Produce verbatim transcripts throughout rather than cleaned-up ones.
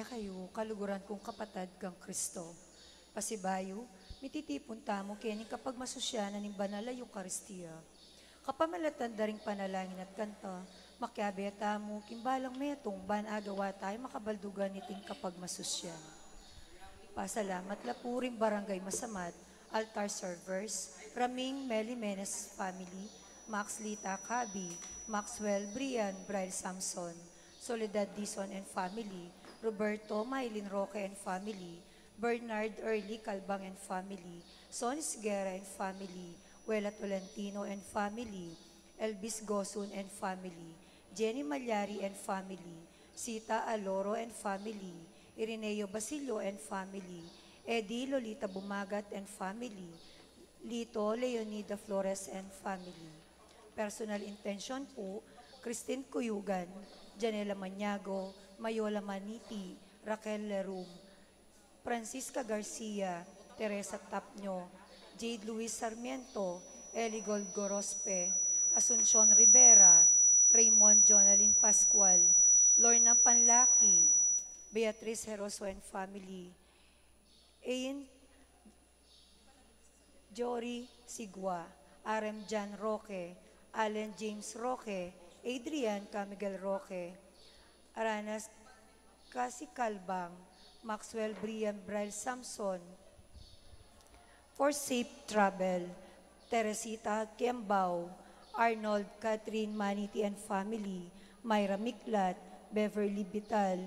Kayu, kaluguran kung kapatad kang Kristo. Pasibayu, mititipun tamu keni king kapagmasusyan ning banal a Eukaristia. Kapamilatan da ring panalangin at kanta, makiabe tamu king balang metung ban agawa taya ing makabaldugan niting kapagmasusyan. Pasalamat la pu ring Barangay Masamat, altar servers, Raming Mel Jimenez family, Max Lita Cabi, Maxwell Brian Braille Samson, Soledad Dizon and family, Roberto Maylin Roque and family, Bernard Early Calbang and family, Son Esguerra and family, Wela Tolentino and family, Elvis Gosun and family, Jenny Malyari and family, Sita Aloro and family, Irineo Basilio and family, Eddie Lolita Bumagat and family, Lito Leonida Flores and family. Personal intention pu, Christine Cuyugan, Janela Maniago, Mayola Maniti, Raquel Lerum, Francisca Garcia, Teresa Tapño, Jade Luis Sarmiento, Eligold Gorospe, Asuncion Rivera, Raymond Jonalyn Pascual, Lorna Panlaki, Beatriz Heroso and family, Ian Jory Sigua, R M John Roque, Allen James Roque, Adrian Camiguel Roque, Aranas Casi Calbang, Maxwell Brian Braille Samson, for safe travel, Teresita Kiambao, Arnold Catherine Maniti and family, Myra Miklat, Beverly Vital,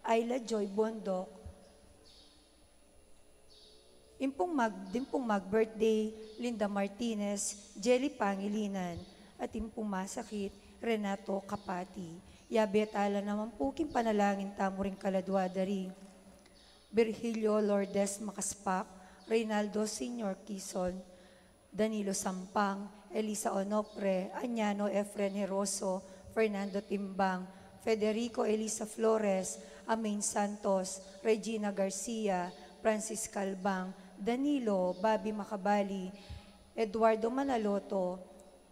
Ayla Joy Bondoc, Impung mag-, dimpung mag-birthday, Linda Martinez, Jelly Pangilinan, at impung masakit, Renato Capati. Yabe tala naman pu king panalangin tamu ring kaladua da ri Virgilio Lourdes Macaspac, Reynaldo Senior Quizon, Danilo Sampang, Elisa Onofre, Añano Efren Heroso, Fernando Timbang, Federico Elisa Flores, Amin Santos, Regina Garcia, Francis Calbang, Danilo, Bobby Macabali, Eduardo Manaloto,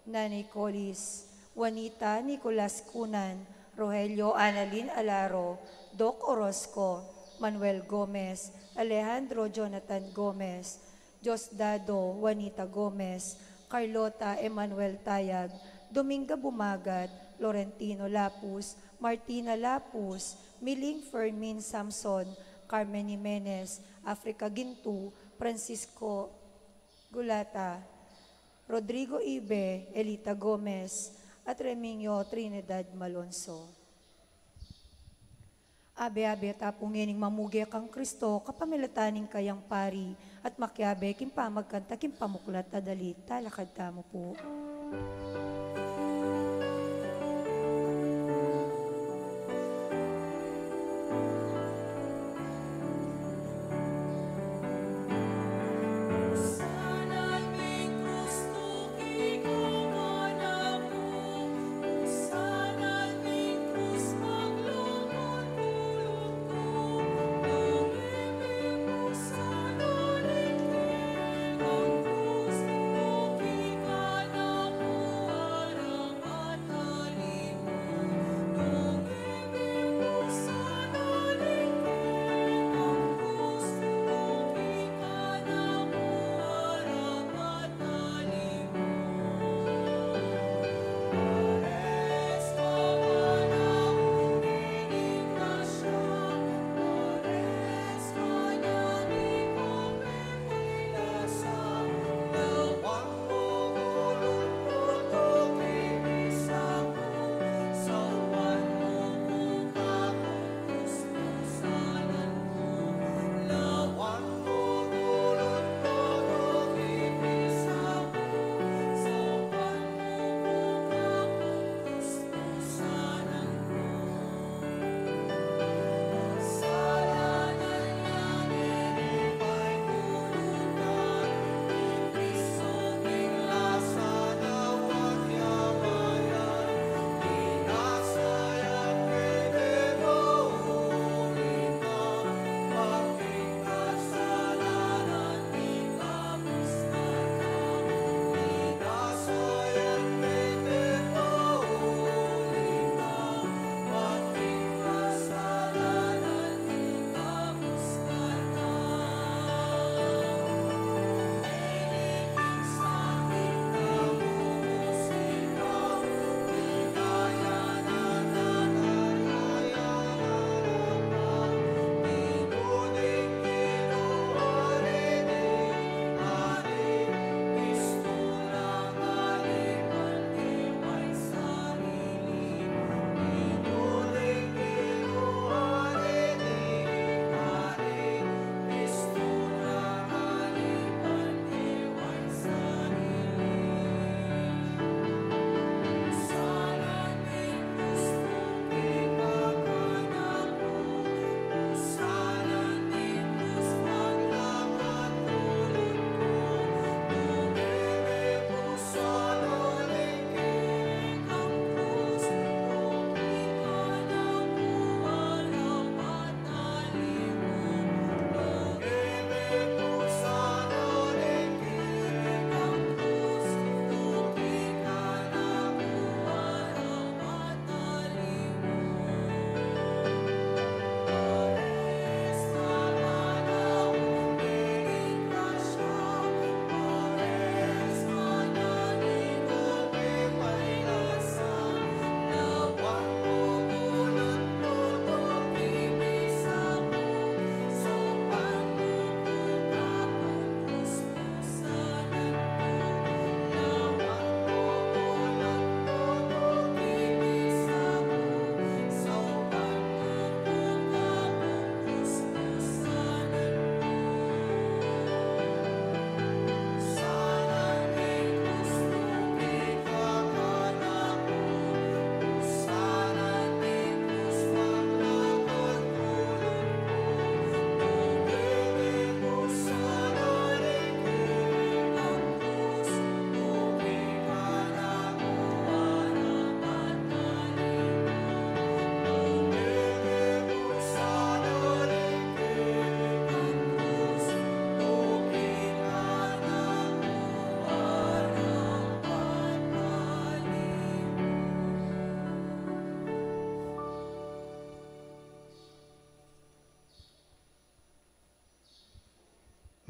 Nanay Colis, Juanita Nicolas Cunan, Rogelio Annalyn Alaro, Doc Orozco, Manuel Gomez, Alejandro Jonathan Gomez, Diosdado Juanita Gomez, Carlota Emmanuel Tayag, Dominga Bumagat, Florentino Lapus, Martina Lapus, Miling Fermin Samson, Carmen Jimenez, Africa Gintu, Francisco Gulata, Rodrigo Ibe, Elita Gomez, at Remingio Trinidad Malonzo. Abe-abe ta pu ngening mamuge kang Kristo, kapamilatan ning kayang pari, at makiabe king pamagkanta king pamuklat a dalit. Talakad tamu pu.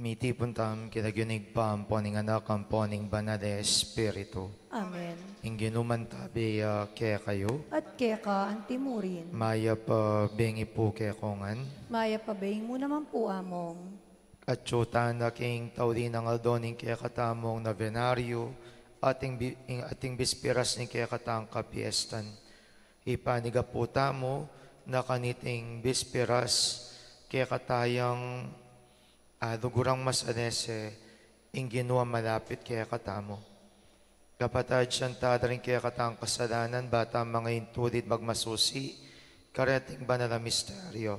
Mitipun tamu king lagyu ning Ibpa, ampo ning Anak, ampo ning Banal a Espiritu. Amen. Ing Ginu mantabi ya kekayu. At keka antimurin. Mayap a bengi pu kekongan. Mayap a bengi mu naman pu, Among. Atyu tana king tauli nang aldo ning kekatamung nobenaryu, ating bi-, ing ating bisperas ning kekatang kapiestan. Ipanigapu tamu na kaniting bisperas kekatayang alugurang masalese, ing Ginu a malapit kekatamu. Kapatad, sisian tala ring kekatang kasalanan, ba ta manga intulid magmasusi kareting banal a misteryo.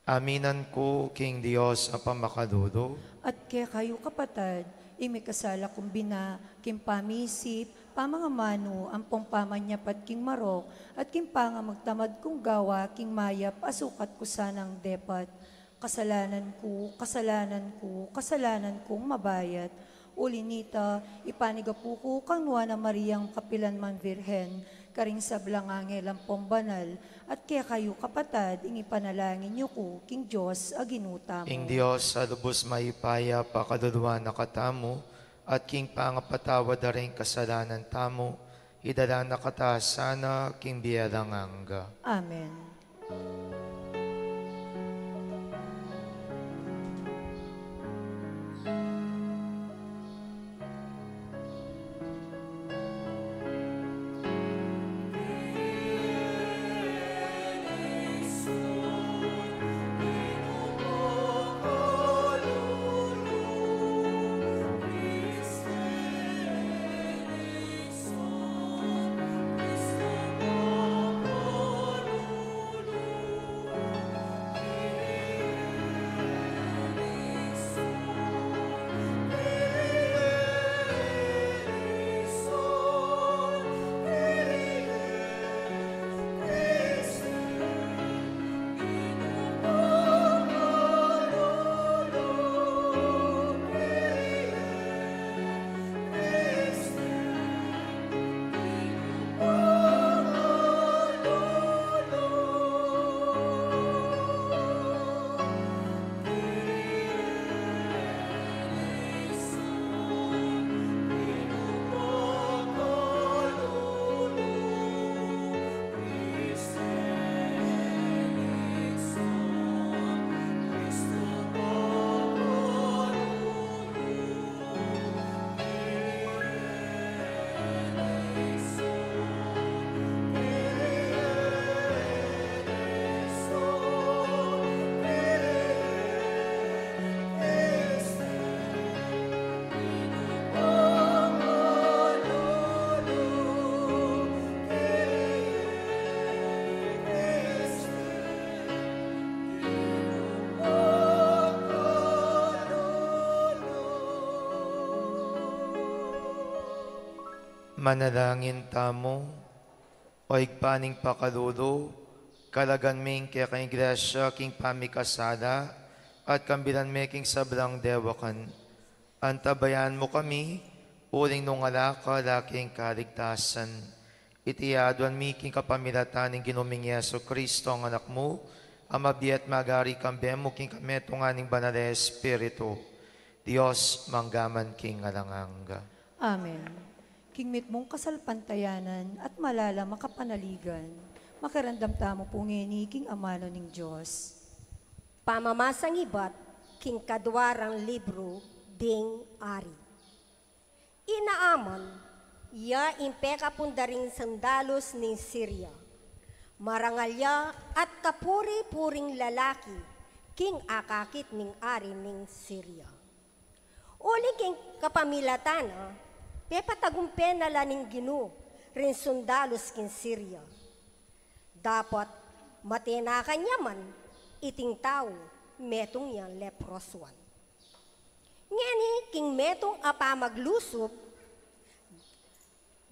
Aminan ku king Dios a pamakalulu. At kekayu, kapatad, ing mikasala kung bina, king pamisip, pamangamanu, ampong pamanyapat king marok, at king pangamagtamad kung gawa, king mayap a sukat ku sanang depat. Kasalanan ku, kasalanan ku, kasalanan kung mabayat. Uli nita, ipanigapu ku kang Nuan a Mariang kapilan man Virgen, karing sablang anghel ampong banal, at kekayu, kapatad, ing ipanalangin yu ku king Dios a Ginu tamu. Ing Dios a lubus mayupaya pakaluluan na katamu, at king pangapatawad da ring kasalanan tamu, idala na kata sana king bie alang angga. Amen. Manalangin tamu. O Ibpa ning pakalulu, kalagan me ing kekang Iglesia king pamikasala at kambilan me king sablang dewakan. Antabayan mu kami uling nung ala ka la king kaligtasan. Iti aduan mi king kapamilatan ning Ginu ming Jesucristo, a Anak mu, a mabie at magari kambe mu king kametungan ning Banal a Espiritu, Dios mangga man king alang angga. Amen. King mitmung kasalpantayanan at malalam a kapanaligan, makiramdam tamu pu ngeni king amanu ning Dios. Pamamasang ibat king kadwa rang libru ding ari. I Naaman ya ing pekapun da ring sundalus ning Siria. Marangal ya at kapuri-puring lalaki king akakit ning ari ning Siria. Uling king kapamilatan na, pepatagumpe na la ning Ginu ring sundalus king Siria. Dapot mate na kanyan man iting tau metung yang leprosuan. Ngeni king metung a pamaglusup,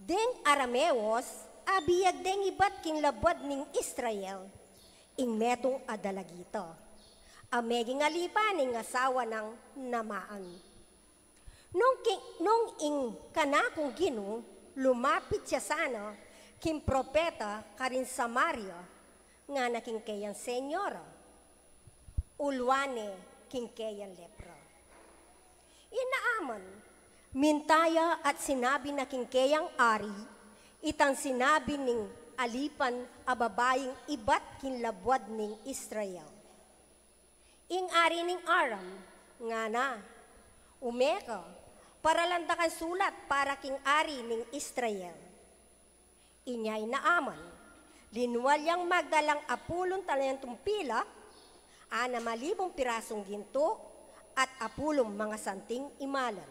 deng Arameos a biag deng ibat king labuad ning Israel, ing metung a dalagita a meging alipan ning asawa nang Naaman. Nung ki-, nung ing kanakung Ginu, lumapit ya sana king propeta karin Samaria, ngana king kayang senyora, "Uluan ne king keyang lepra. I Naaman, minta ya at sinabi na king keyang ari itang sinabi ning alipan a babaing ibat king labuad ning Israel. Ing ari ning Aram, ngana, ume ka, paralan da kang sulat para king ari ning Israel. Inya i Naaman, linwal yang magdalang apulung talentong pilak, anam a libung pirasung gintu, at apulung mangasanting imalan.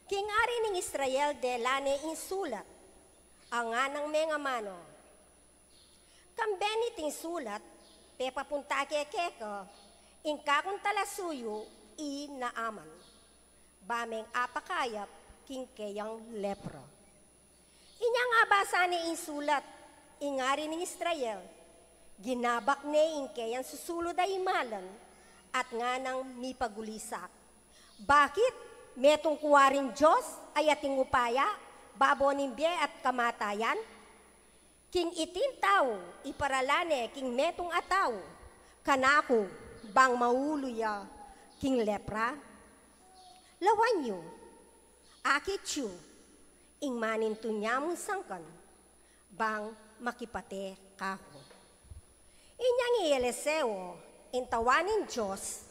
King ari ning Israel dela ne ing sulat, a nganang mengamanu, kambe niting sulat, pepapunta ke keka ing kakung talasuyu, i Naaman, ba meng apakayap king keyang lepra. Inyang abasa ne ing sulat, ing ari ning Israel, ginabak ne ing keyang susulud a imalan, at nganang mipagulisak, bakit? Metung ku waring Dios a ating upaya babo ning bie at kamatayan? King iting tau, iparalan ne king metung a tau kanaku, bang maulu ya king lepra? Lawan yu, akit yu ing manintun ya mung sangkan, bang makipate kaku. Inyang i Eliseo, ing tau ning Dios,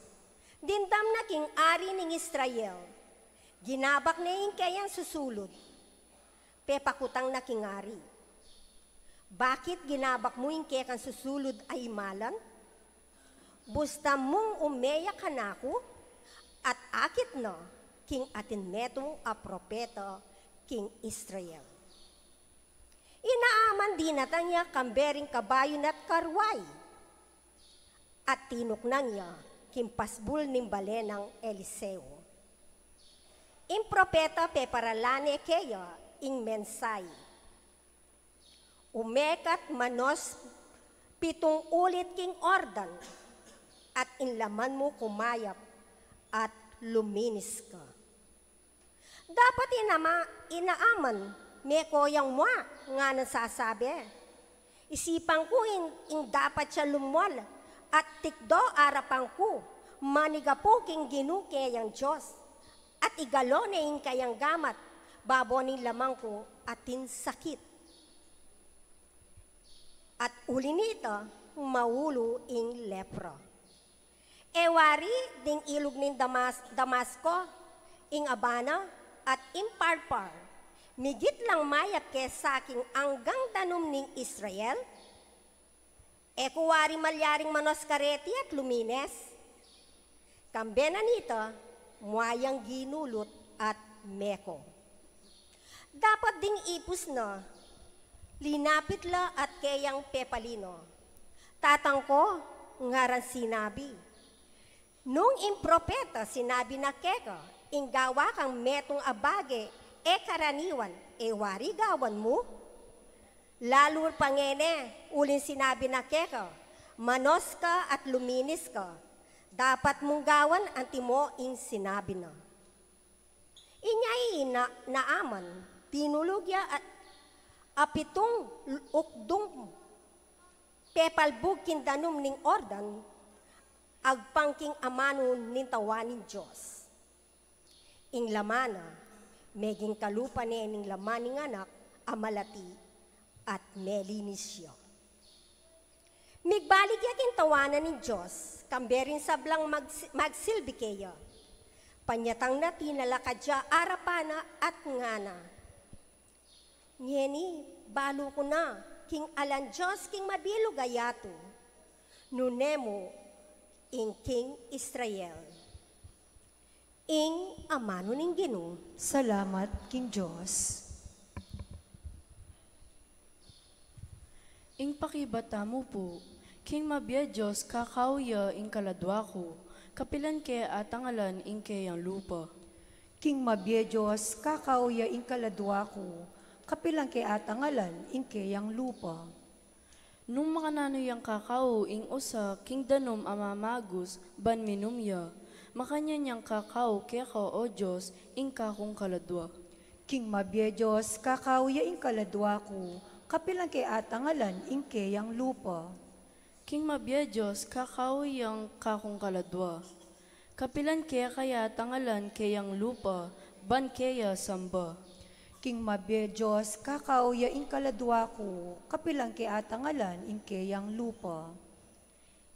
dimdam na king ari ning Israel, ginabak ne ing keyang susulud, pepakutang na king ari, bakit ginabak mu ing kekang susulud a imalan? Busta mung ume ya kanaku, at akit na king atin metung a propeta king Israel. I Naaman dinatang ya kambe ring kabayu na't karuay, at tinuknang ya king pasbul ning bale nang Eliseo. Ing propeta peparalan ne keya ing mensahe. Ume ka't manos pitung ulit king Jordan, at ing laman mu kumayap at luminis ka. Dapat i Naaman, i Naaman, meko yang mua, nganang sasabi, isipan ku ing, ing dapat yang lumwal at tikdo arapan ku, manigapu king Ginu keyang Dios, at igalo ne ing kayang gamat babo ning laman ku atin sakit. At uli nita, maulu ing lepra. E wari ding ilug ning Damas-, Damasco, ing Abana, at ing Pharpar, migit lang mayap kesa king anggang danum ning Israel? E ku wari malyaring manos kareti at lumines? Kambe na nita, mua yang ginulut at meko. Dapat ding ipus na, linapit la at keyang pepalino. Tatang ko, ngarang sinabi, nung ing propeta sinabi na keka, ing gawa kang metung a bage e karaniwan, e wari gawan mu? Lalu pa ngeni, uling sinabi na keka, manos ka at luminis ka. Dapat mung gawan antimo ing sinabi na. Inya i Na-, Naaman, tinulug ya a, a pitung ukdung pepalbug king danum ning Jordan, agpang king amanu ning tau ning Dios. Ing laman na, meging kalupa ne ning laman ning anak a malati at melinis ya. Migbalik ya king tau ning Dios, kambe ring sablang mag-, magsilbi keya. Panyatang na tinalakad ya arapan na at ngana, ngeni, balu ku na, king alang Dios king mabilug a yatu, nune mu ing king Israel. Ing amanu ning Ginu. Salamat king Dios. Ing pakibatan mu pu, king mabie Dios kakau ya ing kaladua ku, kapilan ke atangalan ing keyang lupa. King mabie Dios kakau ya ing kaladua ku, kapilan ke atangalan ing keyang lupa. Nung makananu yang kakau ing usa king danum a mamagus ban minum ya, makanyan yang kakau keka, O Dios, ing kakung kaladua. King mabie Dios kakau ya ing kaladua ku, kapilan ke atangalan ing keyang lupa. King mabie Dios, kakau yang kakung kaladua. Kapilan keka ya atangalan ing keyang lupa, ban keya samba. King mabie Dios, kakau ya ing kaladua ku, kapilan ke atangalan ing keyang lupa.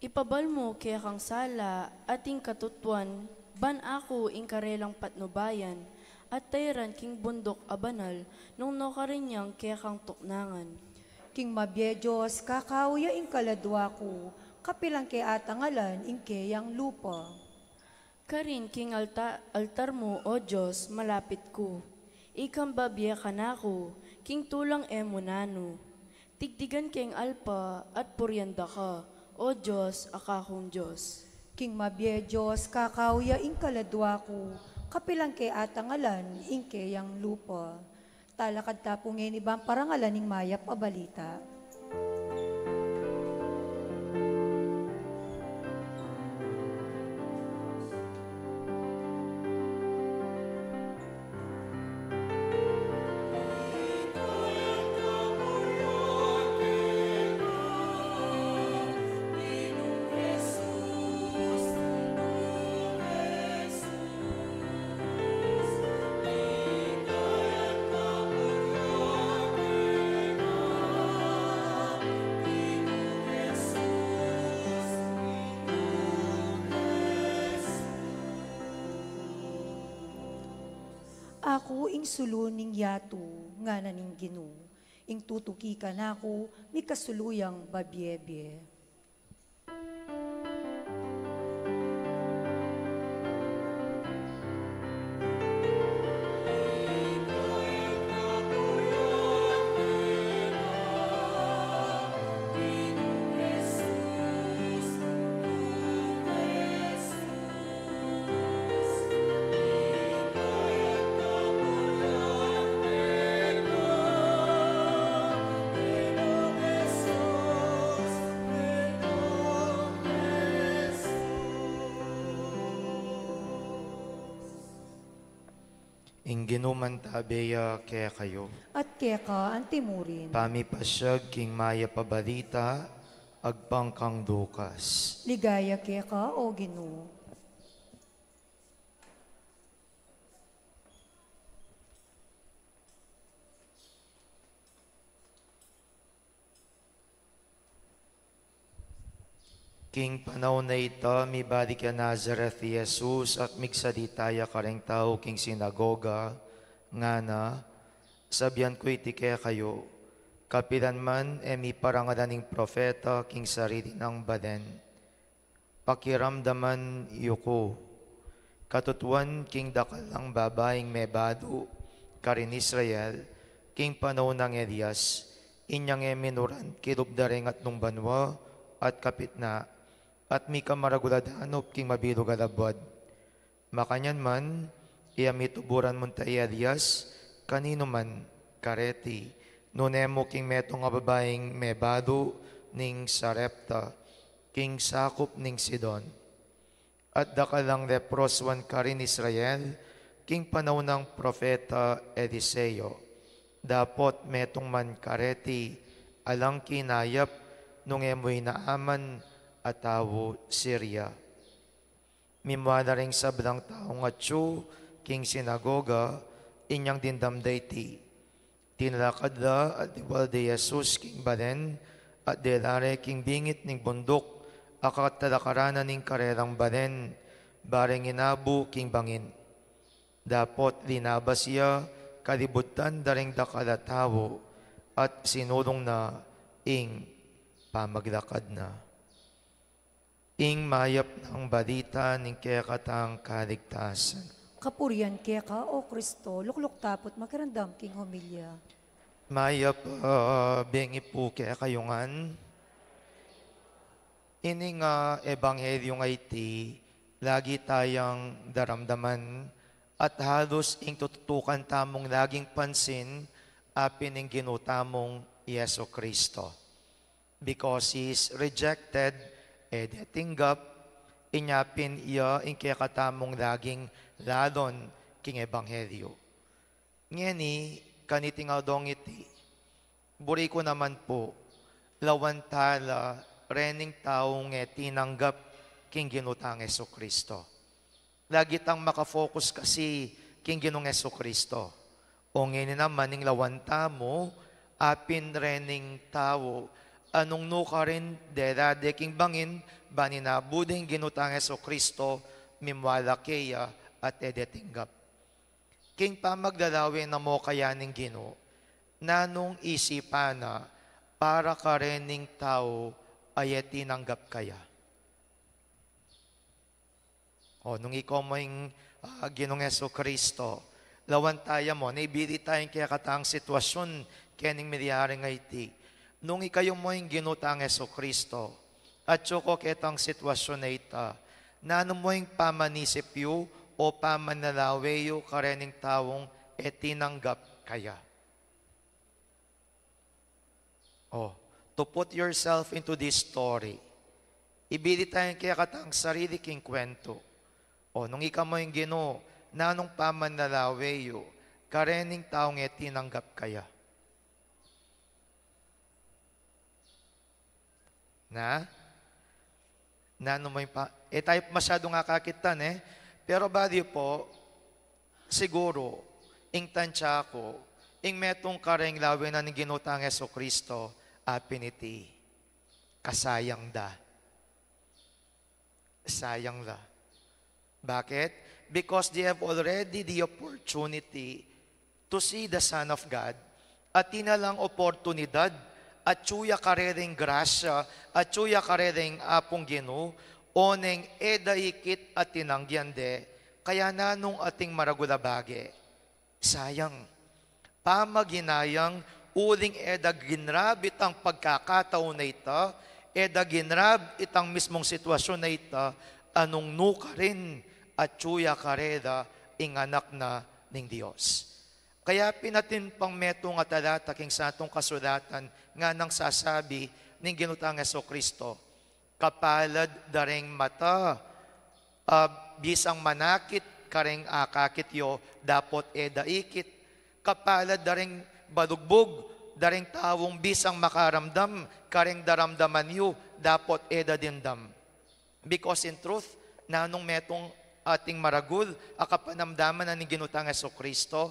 Ipabal mu kekang sala at ing katutuan, ban aku ing karelang patnubayan, at tairan king bunduk a banal, nung nukarin yang kekang tuknangan. King mabie Dios, kakau ya ing kaladua ku, kapilan ke atangalan ing keyang lupa. Karin king alta-, altar mu, O Dios, malapit ku. Ikang babie kanaku, king tulang e mu nanu. Tigtigan keng alpa at purian da ka, O Dios, a kakung Dios. King mabie Dios, kakau ya ing kaladua ku, kapilan ke atangalan ing keyang lupa. Talakad ta pu ngeni ban parangalan ing mayap a balita. Aku ing sulu ning yatu, ngana ning Ginu, ing tutuki kanaku, mikasulu yang babie-bie. Ing Ginu mantabe ya kekayu. At keka antimurin. Pamipasiag king mayap a balita, agpang kang Lucas. Ligaya keka, O Ginu. King panaun a ita, mibalik ya Nazaret i Jesus at migsalita ya kareng tau king sinagoga, ngana, sabian ku iti kekayu, kapilan man e miparangalan ing propeta king sarili nang balen. Pakiramdaman yu ku. Katutuan king dakal lang babaing mebalu karin Israel, king panaun nang Elias, inyang e minuran kilub da reng atlung banua at kapitna, at mika maragul a danup king mabilug a labuad. Makanyan man, iya mituburan munta i Elias, kaninu man, kareti, nune mu king metung a babaing mebalu ning Sarepta, king sakup ning Sidon. At dakal lang lepros wan karin Israel, king panaun nang propeta Eliseo. Dapot metung man kareti, alang kinayap, nung e mu inaaman a tau Siria. Mimua na ring sablang taung atyu king sinagoga, inyang dimdam da iti. Tinalakad la at liwal de Jesus king balen, at dela re king bingit ning bunduk, a katalakaran na ning karelang balen, bareng inabu king bangin. Dapot linabas ya, kalibutan da ring dakal a tau, at sinulung na ing pamaglakad na. Ing mayap nang balita ning kekatang kaligtasan. Kapurian keka, O Kristo, lukluk ta pu't makiramdam king homilya. Mayap a bengi pu kekayu ngan. Ining ebanghelyu a iti, lagi tayang daramdaman, at halus ing tututukan tamung laging pansin, a pin ing Ginu tamung Jesu Kristo. Because he is rejected, e de tinggap, inya pin iya ing kekatamung laging lalon king ebanghelyu. Ngeni, kaniting aldo iti, buri ku naman pu, lawan tala rening taung e tinanggap king Ginu tang Jesucristo. Lagi tang makafocus kasi king Ginung Jesucristo. O ngeni naman ing lawan tamu, apin rening tau a nung nukarin dela de king bangin, ban inabu de ing Ginu tang Jesucristo, mimwala keya at e de tinggap. King pamaglalawe na mu kaya ning Ginu, nanung isipan na para karening tau a e tinanggap kaya? O, nung ikaw mu ing, ah, Ginung Jesucristo, lawan taya mu, na ibili taya ing kekatang sitwasyun kening milyari ngeni. Nung ikayu mu ing Ginu tang Jesucristo, atyu ko ketang sitwasyun a ita, nanu mu ing pamanisip yu o pamanlalawe yu karening taung e tinanggap kaya? O, to put yourself into this story. Ibili taya ing kekatang sarili king kwentu. O, nung ika mu ing Ginu, nanung pamanlalawe yu karening taung e tinanggap kaya? Na? Nanu mu ing pa-, e tayu masyadung akakit, e? Pero bali pu, siguru, ing tantya ku, ing metung kareng lawe na ning Ginu tang Jesucristo, apin iti, kasayang da. Sayang la. Bakit? Because they have already the opportunity to see the Son of God. Atin na lang oportunidad, atyu ya kareng grasya, atyu ya kareng Apung Ginu, oneng e da ikit a tinanggian de, kaya nanung ating maragul a bage? Sayang. Pamaginayang, uling e da ginrab itang pagkakataon a ita, e da ginrab itang mismung sitwasyun a ita, a nung nukarin atyu ya karela ing Anak na ning Dios. Kaya pin atin pang metung a talata king Santong Kasulatan, nganang sasabi ning Ginu tang Jesucristo, kapalad da reng mata, a bisang manakit kareng akakit yu, dapot e da ikit. Kapalad da reng balugbug, da reng taung bisang makaramdam kareng daramdaman yu, dapot e da dimdam. Because in truth, nanung metung ating maragul a kapanamdaman na ning Ginu tang Jesucristo,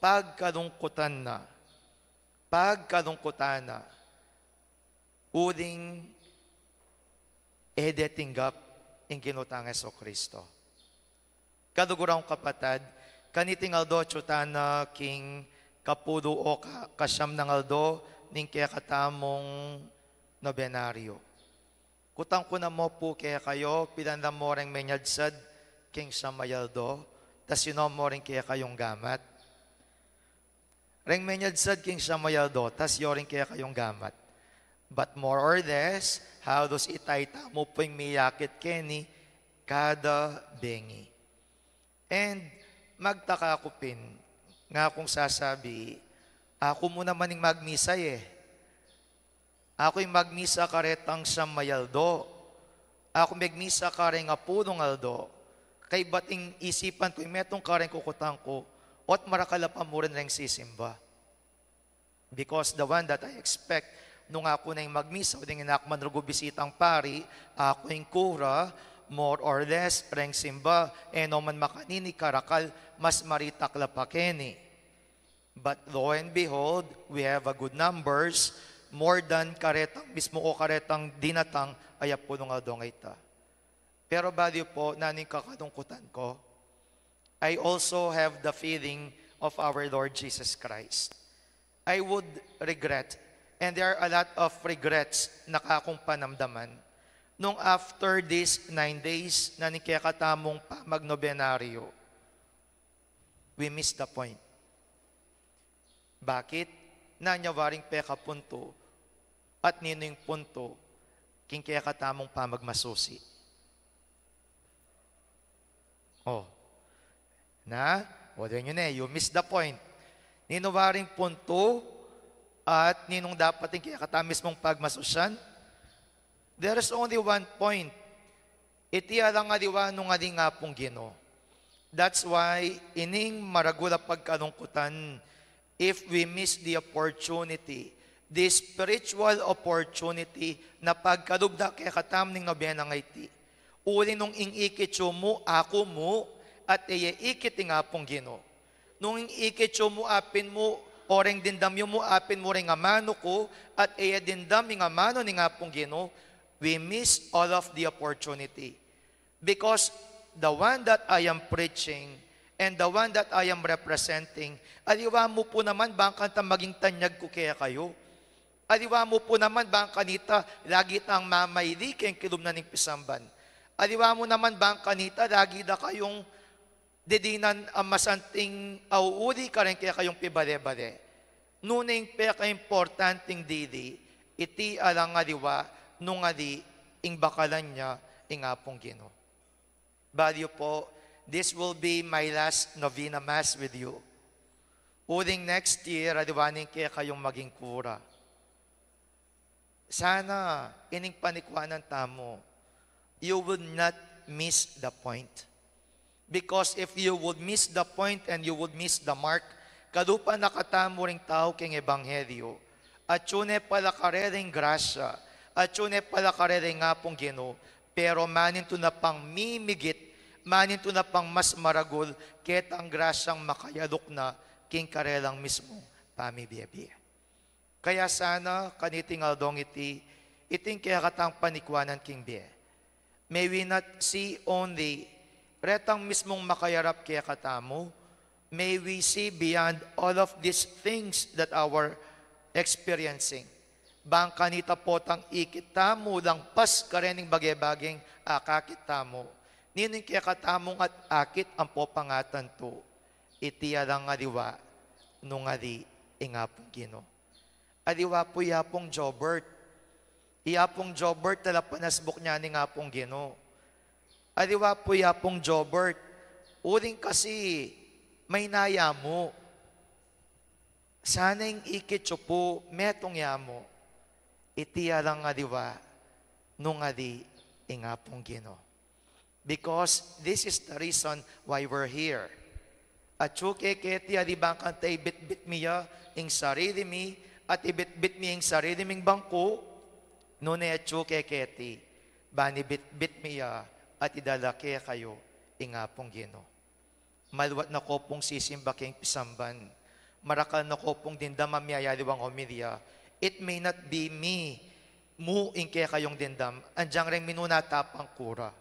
pagkalungkutan na. Pagkalungkutan na. Uling e de tinggap ing Ginu tang Jesucristo. Kaluguran kung kapatad, kaniting aldo atyu tana king kapulu o ka-, kasyam nang aldo ning kekatamung nobenaryo. Kutang ku na mu pu kekayu, pilan la mu reng menyadsad king siyam a aldo, tas sinu mu reng kekayung gamat? Reng menyadsad king siyam a aldo, tas yu reng kekayung gamat. But more or less, halos ita-ita mu pu ing miyakit keni kada bengi. And magtaka ku pin, ngakung sasabi, aku mu naman ing magmisa e. Aku ing magmisa karetang siyam a aldo. Aku megmisa kareng apulung aldo. Kaybat ing isipan ku, ing metung kareng kukutan ku, ot marakal a pa mu rin reng sisimba. Because the one that I expect, nung aku na ing magmisa, uling e na ku man rugu bisitang pari, aku ing kura, more or less, reng simba, e no man makanini karakal, mas maritak la pa keni. But lo and behold, we have a good numbers, more than karetang mismu o karetang dinatang a apulung aldo a ita. Pero bali pu, nanu ing kakalungkutan ku, I also have the feeling of our Lord Jesus Christ. I would regret, and there are a lot of regrets na kakung panamdaman, nung after these nine days na ning kekatamung pamagnobenaryo, we missed the point. Bakit? Nanu ya waring pekapuntu at ninu ing puntu king kekatamung pamagmasusi? O. Na? O, deng yu ne, you missed the point. Ninu waring puntu at ninung dapat ing kekatamung mismung pagmasusian? There is only one point. Iti alang aliwa nung aling Apung Ginu. That's why, ining maragul a pagkalungkutan, if we miss the opportunity, This spiritual opportunity na pagkalub na kekatamu ning nobena ngeni. Uling nung ing ikit yu mu, aku mu, at e ya ikit ing Apung Ginu. Nung ing ikit yu mu, apin mu, o reng dimdam yu mu, apin mu reng amanu ku, at e ya dimdam ing amanu ning Apung Ginu, we miss all of the opportunity. Because the one that I am preaching and the one that I am representing, aliwa mu pu naman bang kanita maging tanyag ku kekayu. Aliwa mu pu naman bang kanita lagi tang mamaili keng kilub na ning pisamban. Aliwa mu naman bang kanita lagi da kayung didinan a masanting auuli kareng kekayung pibale-bale. Nune ing pekaimportanting dili, iti alang aliwa nung ali ing bakalan ya ing Apung Ginu. Balu yu pu, this will be my last novena mass with you. Uling next year, aliwa ne ing kekayung maging kura. Sana ining panikwanan tamu, you will not miss the point. Because if you would miss the point and you would miss the mark, kalupa na katamu ring tau keng ebanghelyo, atyu ne pala karela ing grasya, atyu ne pala karela ing Apung Ginu, pero manintu na pang mimigit, manintu na pang mas maragul, ketang grasyang makayaluk na king karelang mismung pamibie-bie. Kaya sana, kaniting aldong iti, iting kekatang panikwanan king bie. May we not see only retang mismung makayarap kekatamu, may we see beyond all of these things that our experiencing. Bang kanita potang ikit tamu langpas karening bage-bageng akakit tamu. Ninu ing kekatamung at akit ampo pangatantu. Iti alang aliwa nung ali ing Apung Ginu. Aliwa pu i Apung Jobert. I Apung Jobert, talapanasbuk ne ning Apung Ginu. Aliwa pu i Apung Jobert. Uling kasi maina ya mu. Sana ing ikit yu pu metung ya mu. Iti alang aliwa nung ali ing Apung Ginu. Because this is the reason why we're here. Atyu ke keti, ali bang kanita ibitbit mi ya ing sarili mi, at ibitbit mi ing sarili ming bangku, nune atyu ke keti, ban ibitbit mi ya at idala kekayu ing Apung Ginu. Maluat na ko pung sisimba keng pisamban. Marakal na ko pung dimdam a miyayaliwang homilya. It may not be me, mu ing kekayung dimdam, anjang reng minuna ta pang kura.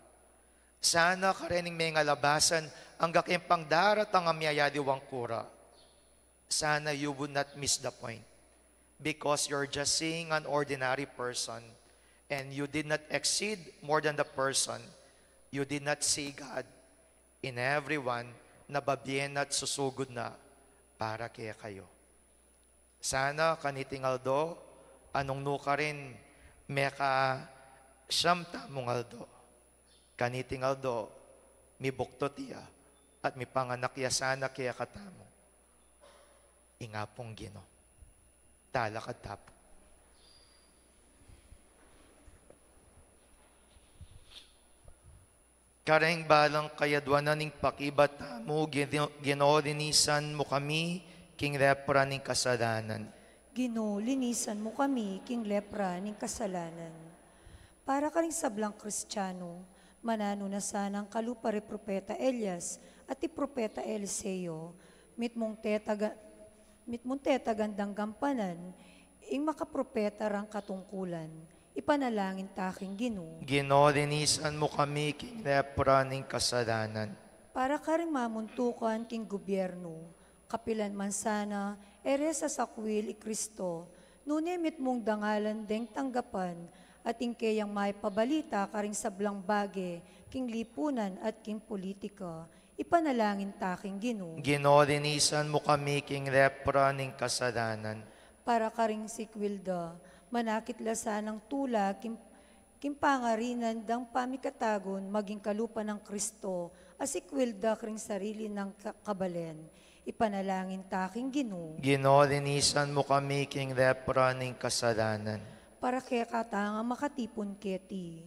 Sana karening mengalabasan angga keng pangdaratang a miyayaliwang kura. Sana you would not miss the point. Because you're just seeing an ordinary person and you did not exceed more than the person. You did not see God in everyone na babie na at susugud na para kekayu. Sana kaniting aldo, anung nu karin meka siyam tamung aldo. Kaniting aldo, mibuktut ya at mipanganak ya sana kekatamu ing Apung Ginu. Talakad ta pu. Kareng balang kayadwanan ning pakibat tamu, Ginu, Ginu, linisan mu kami king lepra ning kasalanan. Ginu, linisan mu kami king lepra ning kasalanan. Para karing sablang Kristiano, mananu na sanang kalupa re propeta Elias at i propeta Eliseo, mitmung tetaga-, mitmung tetagan dang gampanan ing makapropeta rang katungkulan. Ipanalangin ta king Ginu. Ginu, linisan mu kami king lepra ning kasalanan. Para karing mamuntukan king gubyernu, kapilan man sana e re sasakwil i Kristo, nune mitmung dangalan deng tanggapan, at ing keyang maipabalita karing sablang bage king lipunan at king politika. Ipanalangin ta king Ginu. Ginu, linisan mu kami king lepra ning kasalanan. Para karing sikwil da, manakit la sanang tula king, king pangarinan dang pamikatagun maging kalupa nang Kristo, a sikwil da karing sarili nang ka-, kabalen. Ipanalangin ta king Ginu. Ginu, linisan mu kami king lepra ning kasalanan. Para kekatang makatipun keti.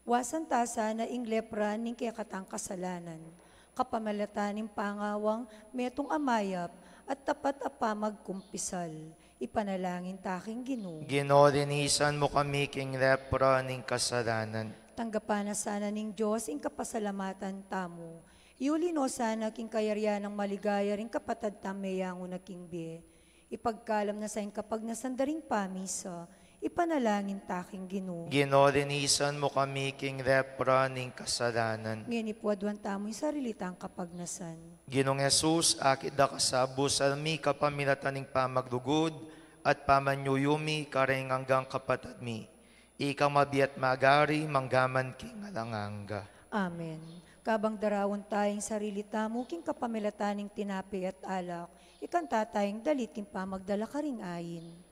Wasan ta sana ing lepra ning kekatang kasalanan. Kapamilatan ning pangawang metung a mayap at tapat a pamagkumpisal, ipanalangin ta king Ginu. Ginu, linisan mu kami king lepra ning kasalanan. Tanggapan na sana ning Dios ing kapasalamatan tamu. Iuli no sana king kayarian nang maligaya ring kapatad tang meyangu na king bie. Ipagkalam na sa ing kapagnasan da ring pamisa, ipanalangin ta king Ginu. Ginu, linisan mu kami king lepra ning kasalanan. Ngeni pu aduan tamu ing sarili tang kapagnasan. Ginung Jesus, akit da ka sa busal mi kapamilatan ning pamaglugud at pamanyuyumi kareng anggang kapatad mi. Ika mabie at magari manggaman king alang angga. Amen. Kabang darawan ta ing sarili tamu king kapamilatan ning tinape at alak, ikanta ta ing dalit king pamagdala karing ain.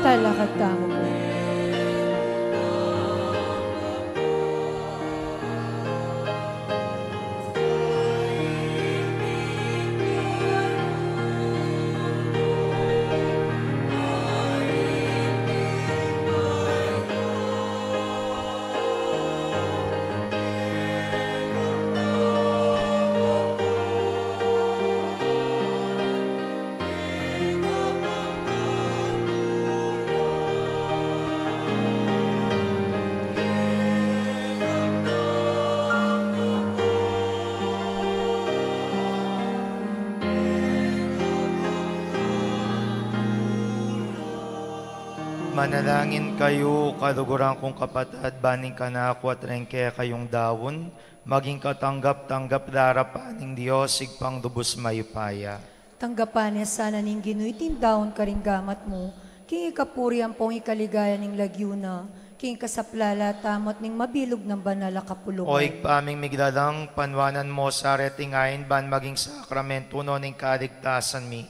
Lalakad tamu pu. Manalangin kayu, kaluguran kung kapatad, ban ing kanaku at ring kekayung daun maging katanggap-tanggap darapan ning Dios Ibpang lubus mayupaya. Tanggapan na sana ning Ginu iting daun karing gamat mu, king ikapuri ampong ikaligaya ning lagyu na, king kasaplalan tamu at ning mabilug nang banal a kapulungan. O Ibpa ming miglalang, panuanan mu sa reting ain ban maging sakramentu no ning kaligtasan mi.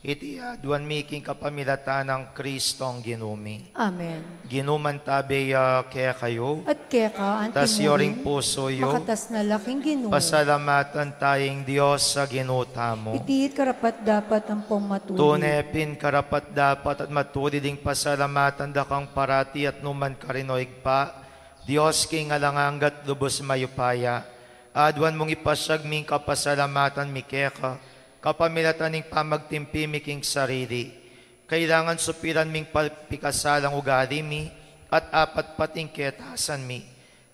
Iti aduan mi king kapamilatan nang Kristong Ginu mi. Amen. Ginu mantabe ya kekayu. At keka anti mu rin. Taas yu ring pusu yu. Makatas na la king Ginu. Pasalamatan taya ing Dios a Ginu tamu. Iti karapat-dapat ampong matulid. Tune pin karapat-dapat at matulid ing pasalamatan da kang parati at nu man karin, o Ibpa, Dios king alang angga at lubus mayupaya. Aduan mung ipasiag mi ing kapasalamatan mi keka, kapamilatan ning pamagtimpi mi king sarili. Kailangan supiran mi ing pal-, pikasalang ugali mi, at apatpat ing ketasan mi.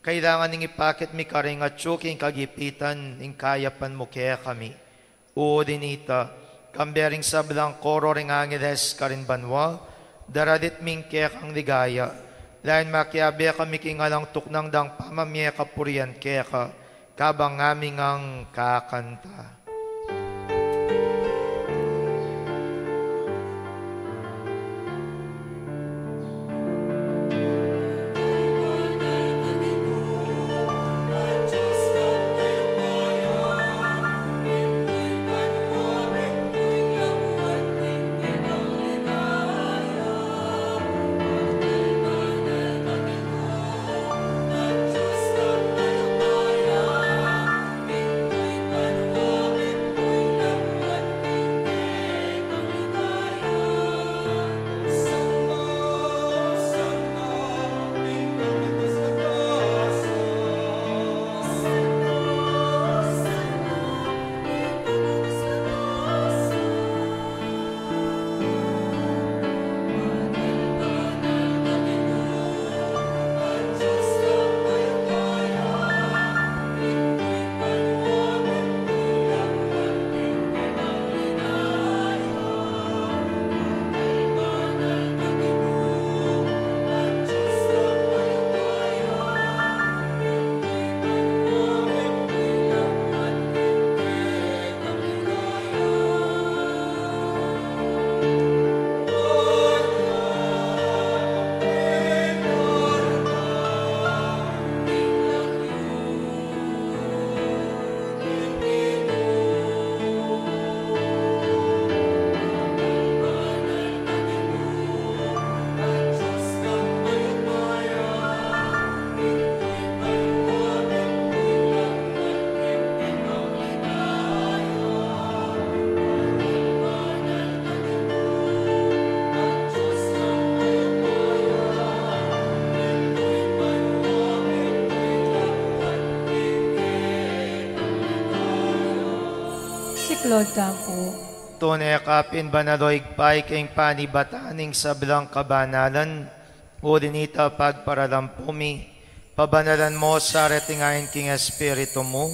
Kailangan ning ipakit mi karing atyu king kagipitan ing kayapan mu kekami. Uli na nita, kambe ring sablang koro ring angeles karin banua, daralit mi ing kekang ligaya, layun makiabe kami king alang tuknang dang pamamie kapurian keka, kabang ngaming kakanta. Siklaud tamu pu. Tune ka pin banal, o Ibpa, ika ing panibatan ning sablang kabanalan. Uli na nita, pagparalampu mi, pabanalan mu sa reting ain king Espiritu mu,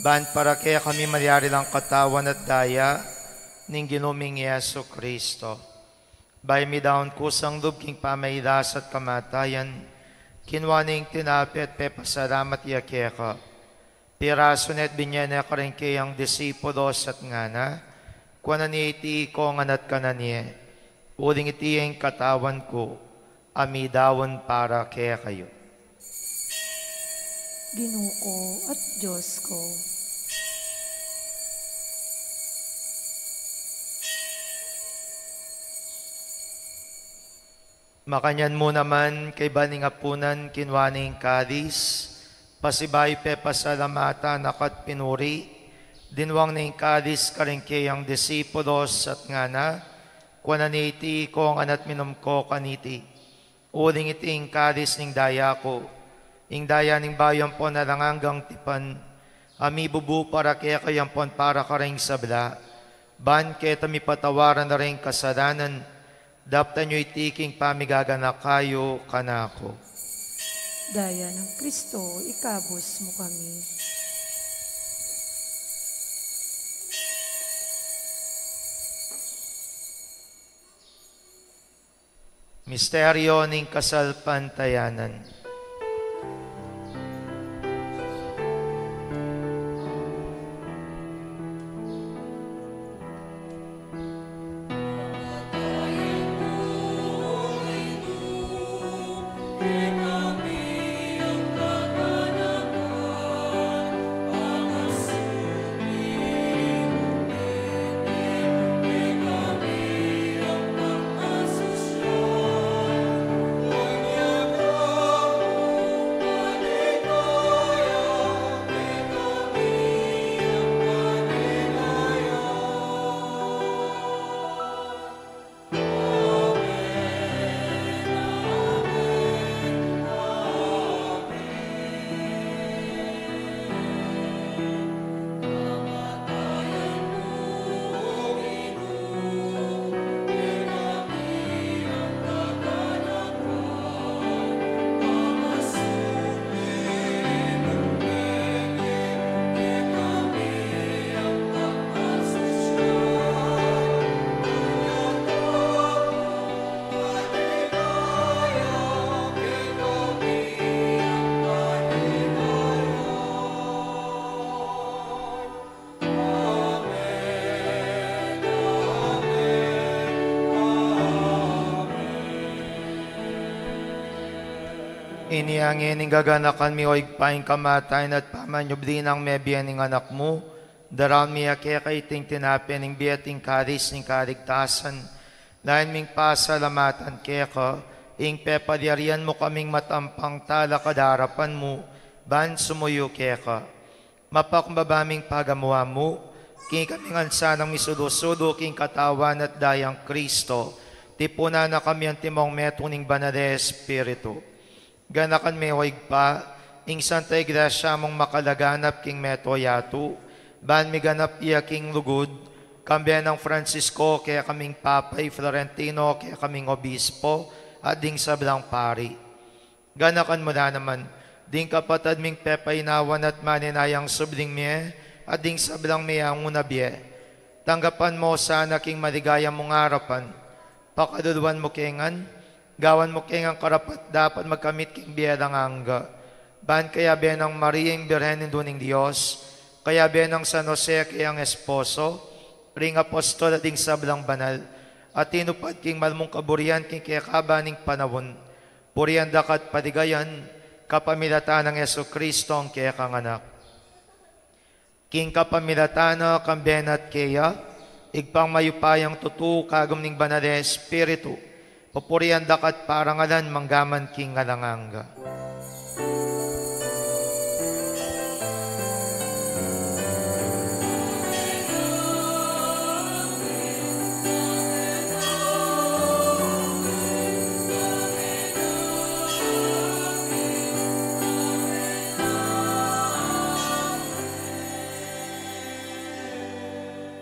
ban para kekami malyari lang katawan at daya ning Ginu ming Jesucristo. Bayu mi daun kusang lub king pamailas at kamatayan, kinua ne ing tinape at pepasalamat ya keka. Pirasu ne at binye ne karing kayang disipulos at ngana, kuanan ye iti ikongan at kanan ye, uling iti ing katawan ku, a midaun para kekayu. Ginu ku at Dios ku. Makanyan mu naman, kaybat ning apunan, kinua ne ing kalis, pasibayu pepasalamatan na ka't pinuri, dinwang ne ing kalis karing keyang disipulos at ngana: Kuanan ye iti, ikong ngan, at minum ko kaniti. Uling iti ing kalis ning daya ku, ing daya ning bayu ampon alang anggang tipan, a mibubu para kekayu ampon para karing sabla, ban keta mipatawaran la ring kasalanan. Daptan yu iti king pamigaganaka yu kanaku. Daya nang Kristo, ikabus mu kami. Misteryo ning kasalpantayanan. Inya ngeni gaganakan mi, o Ibpa, ing kamatayan at pamanyubli nang mebie ning Anak mu. Daraun mi keka iting tinape ning bie at ing kalis ning kaligtasan. Lalu ming pasalamatan keka ing pepalyarian mu kaming matampang talakad king arapan mu, ban sumuyu keka. Mapakumbaba ming pagamuan mu, king ikami ngan sanang misulu-sulu king katawan at dayang Kristo, tipunan na kami antimong metung ning Banal a Espiritu. Ganakan me, o Ibpa, ing Santa Iglesia mung makalaganap king mabilug a yatu, ban miganap ya king lugud, kambe nang Francisco kekaming Papa, i Florentino kekaming Obispo, at ding sablang pari. Ganakan mu la naman ding kapatad ming pepainawan at maninayang subling mie, at ding sablang meangu na bie. Tanggapan mu la sana king maligaya mung arapan. Pakaluluan mu ke ngan, gawan mu ke ngan karapat-dapat magkamit king bie alang angga. Ban kayabe nang Maria, ing Birhen Indu ning Dios, kayabe nang San Jose, keyang esposo, ring apostol at ding sablang banal, a tinupad king mal mung kaburian king kekaba ning panaun, purian da ka at paligayan, kapamilatan nang Jesucristo, ing kekang Anak. King kapamilatan na, kambe na at keya, Ibpang mayupayang tutu, kagum ning Banal a Espiritu, pupurian da ka at parangalan manggaman king alang angga.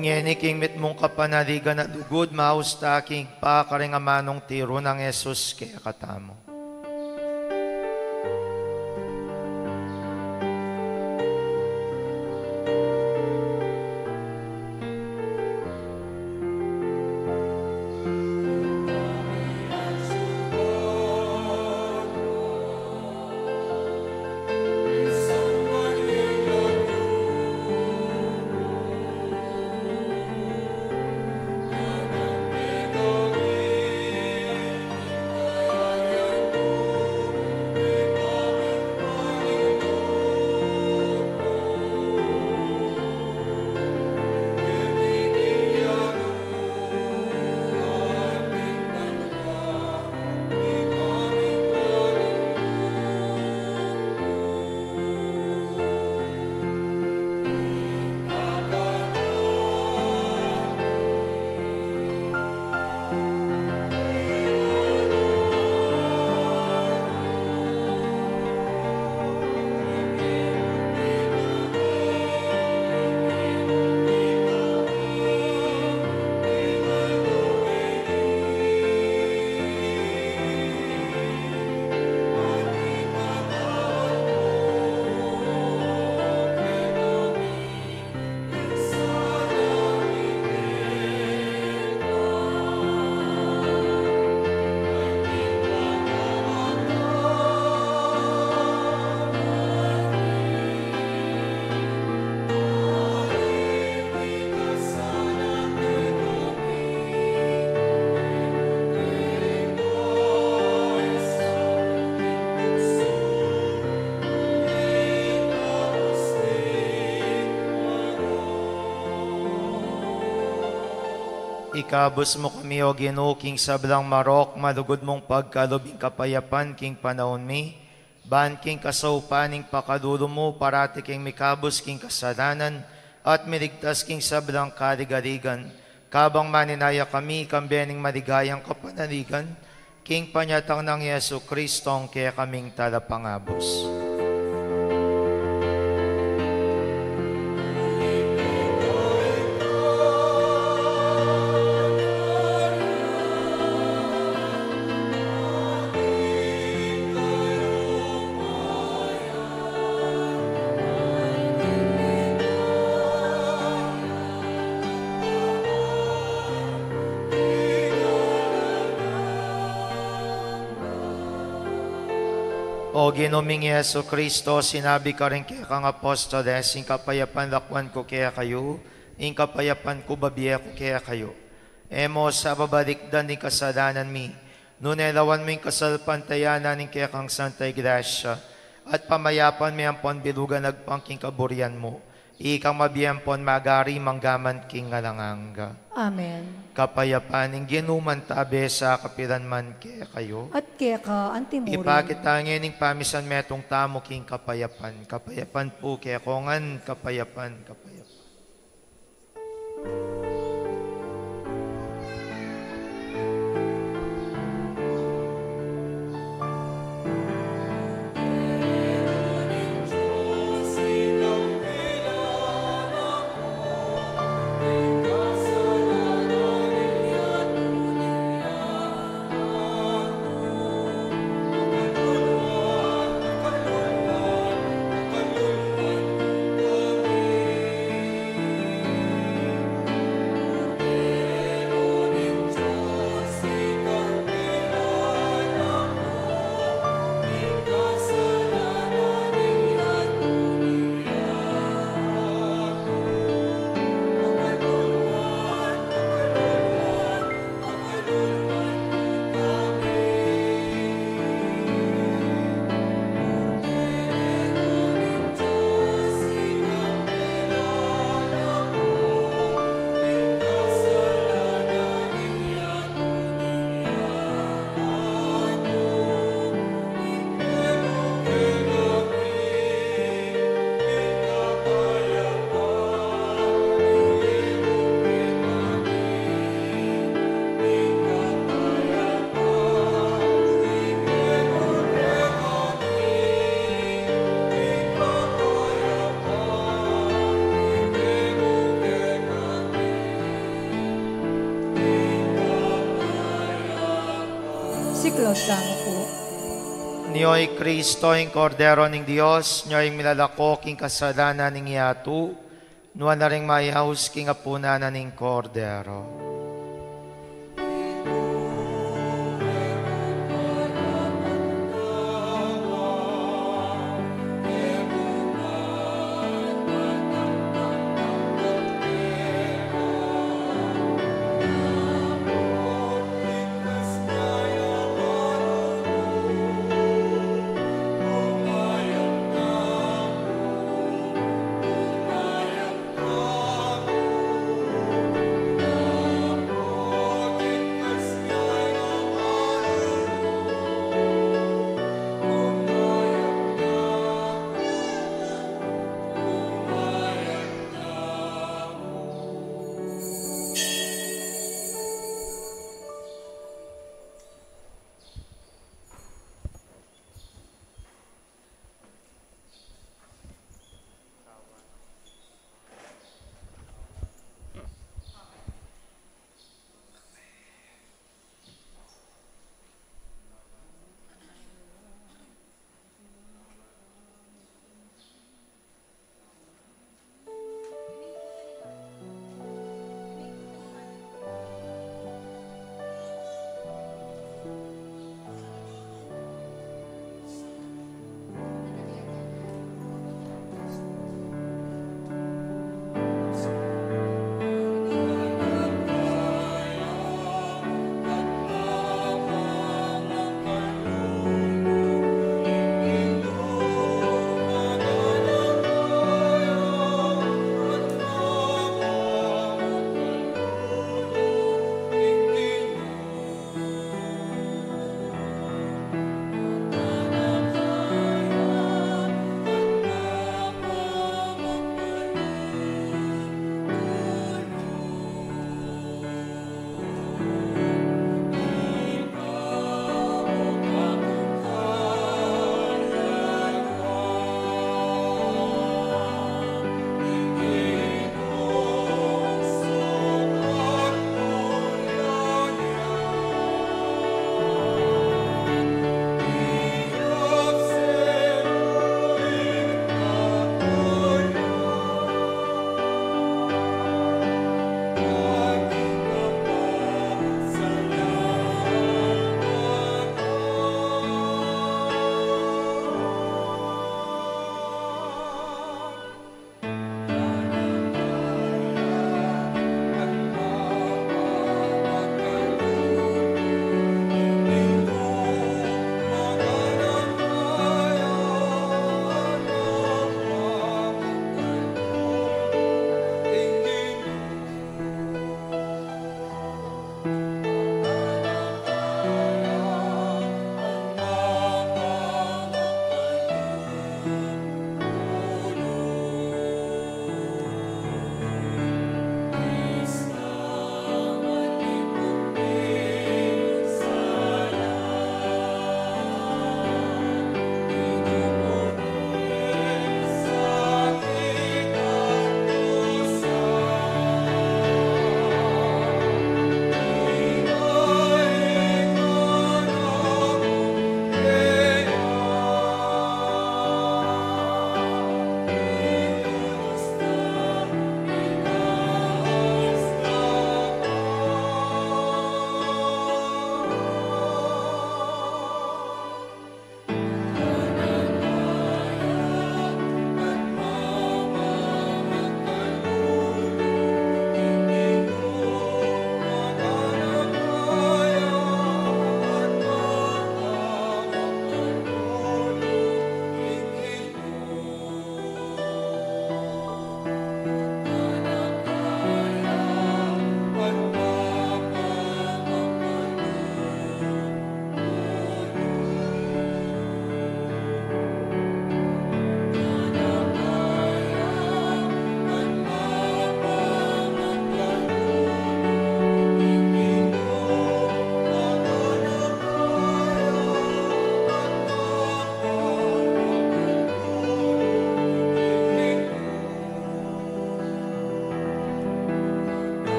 Ngeni king mitmung kapanaligan at lugud, maus ta king Ibpa karing amanung tiru nang Jesus kekatamu. Ikabus mu kami, O Ginu, king sablang marok, malugud mung pagkalub ing kapayapan king panaun mi, ban king kasaupan ning pakalulu mu, parati kaming mikabus king kasalanan, at miligtas king sablang kaligaligan. Kabang maninaya kami, kambe ning maligayang kapanaligan, king panyatang nang Jesu Kristong kekaming Talapangabus. O Ginu ming Jesu Kristo, sinabi karing kekang apostoles, ing kapayapan lakwan ku kekayu, ing kapayapan ku bibie ku kekayu. E mu sa babalikdan ding kasalanan mi, nune lawan mu ing kasalpantayanan ning kekang Santa Iglesia, at pamayapan me ampon bilugan agpang king kaburian mu, ikang mabie ampon magari mangga man king alang angga. Amen. Kapayapan ning Ginu mantabe sa kapilan man kekayu. At keka antimurin. Ipakit ta ngeni ing pamisan metung tamu king kapayapan. Kapayapan pu kekongan, kapayapan, kapayapan. Siklaud tamu pu. Nyo i Kristo, ing Kordero ning Dios, nyo ing milalako king kasalanan ning yatu, nuan la ring mayaus king apunan na ning Kordero.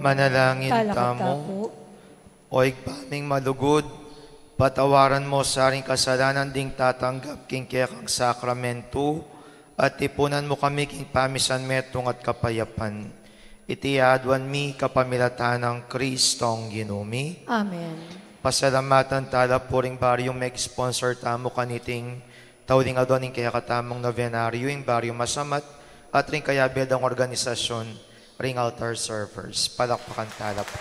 Manalangin tamu. O Ibpa ming malugud, patawaran mu sa ring kasalanan ding tatanggap king kekang sakramentu, at tipunan mu kami king pamisan metung at kapayapan. Iti aduan mi kapamilatan nang Kristong Ginu mi. Amen. Pasalamatan tala pu ring baryung meg-sponsor tamu kaniting tauling adwan ning kekatamung novenaryo, ing Baryo Masamat, at ring kayabe dang organisasyon, ring altar servers. Palakpakan tala pu.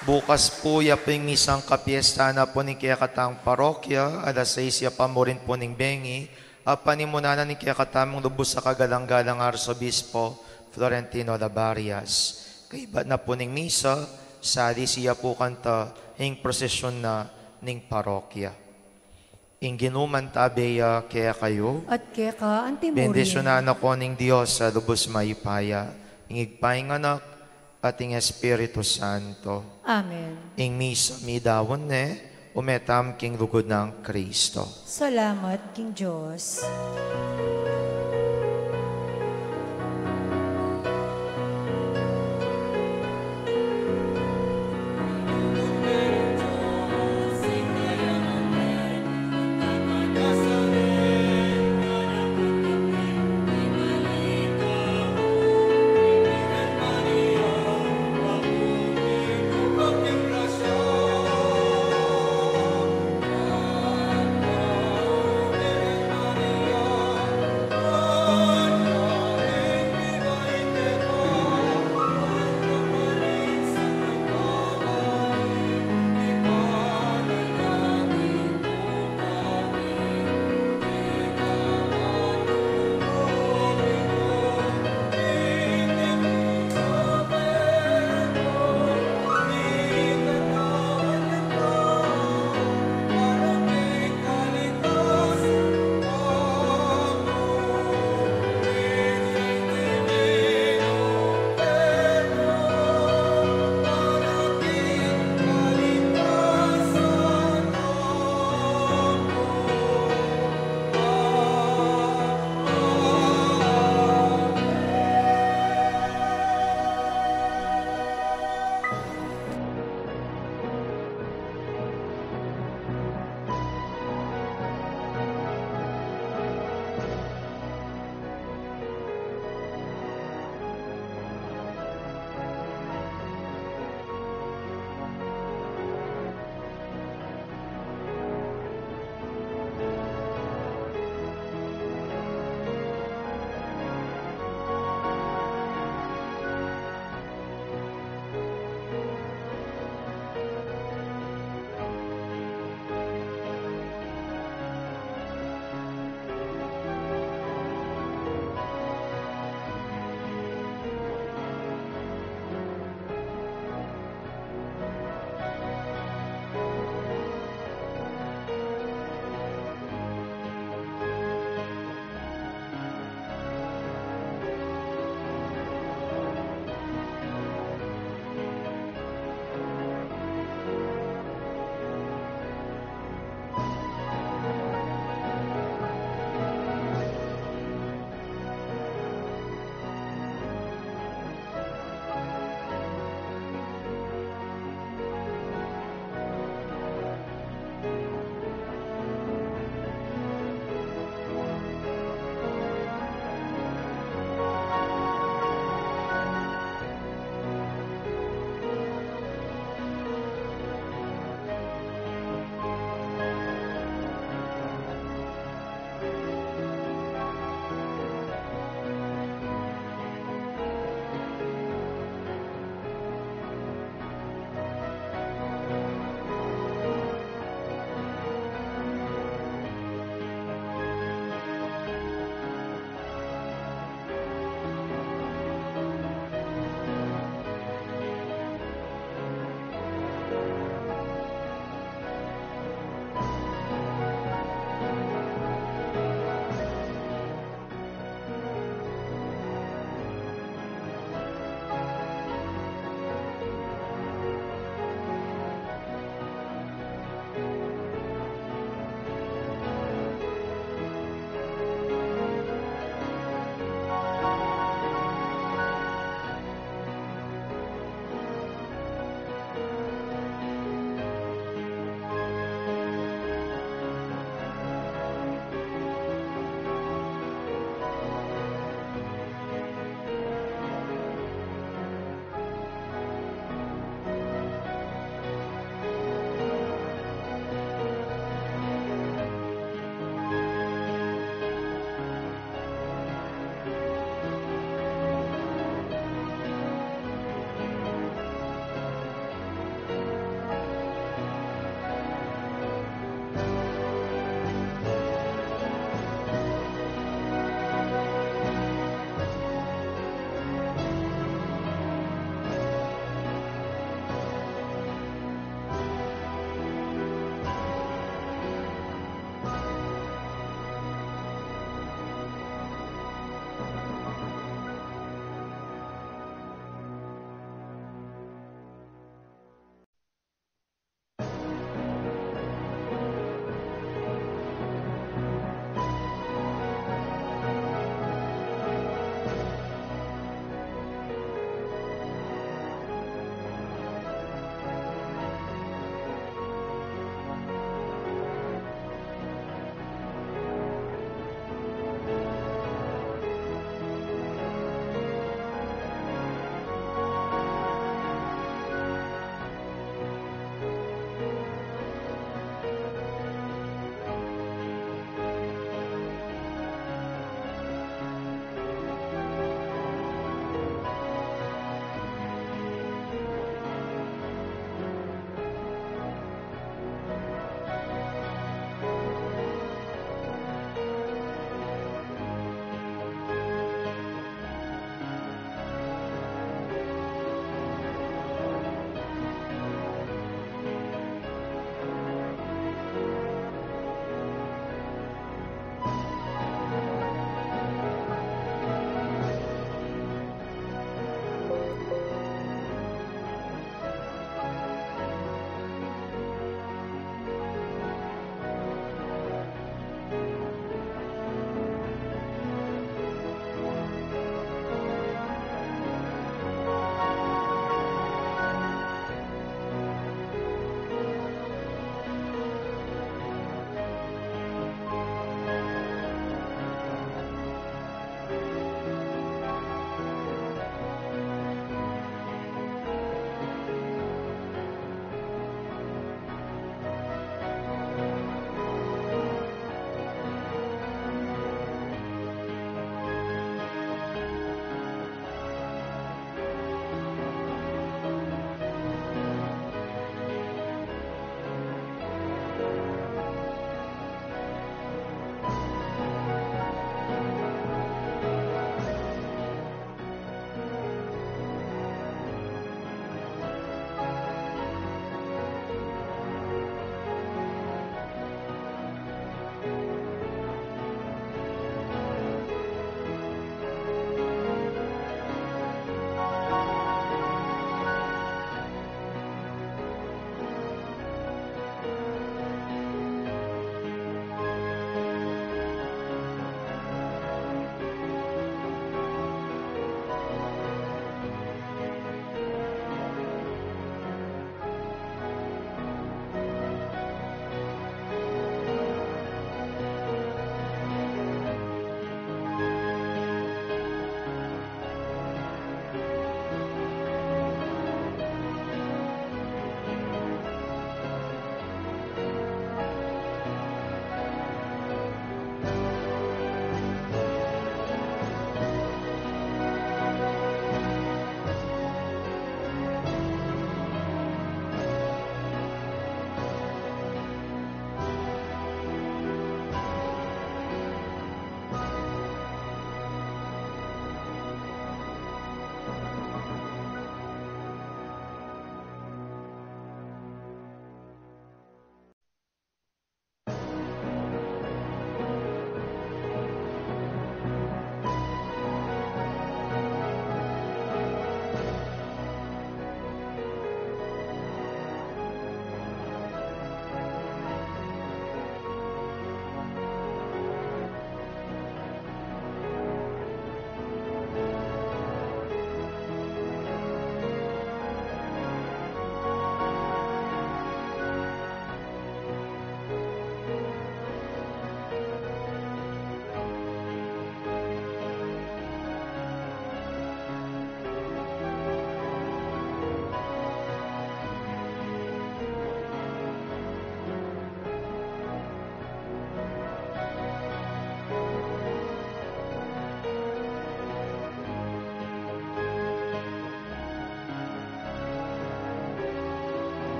Bukas pu, ya pu ing misang kapiesta na pu ning kekatang parokya, alas sais ya pa murin pu ning bengi, a panimunan na ning kekatamung lubus a kagalang-galang Arsobispo Florentino Labarias. Kaybat na pu ning misa, salisi ya pu kanta ing prosesyun na ning parokya. Ing Ginu mantabe ya kekayu. At keka antimurin. Bendisyunan na kayu ning Dios a lubus mayupaya, ing Ibpa, ing Anak, at ing Espiritu Santo. Amen. Ing misa midaun ne, ume tamu king lugud nang Kristo. Salamat king Dios.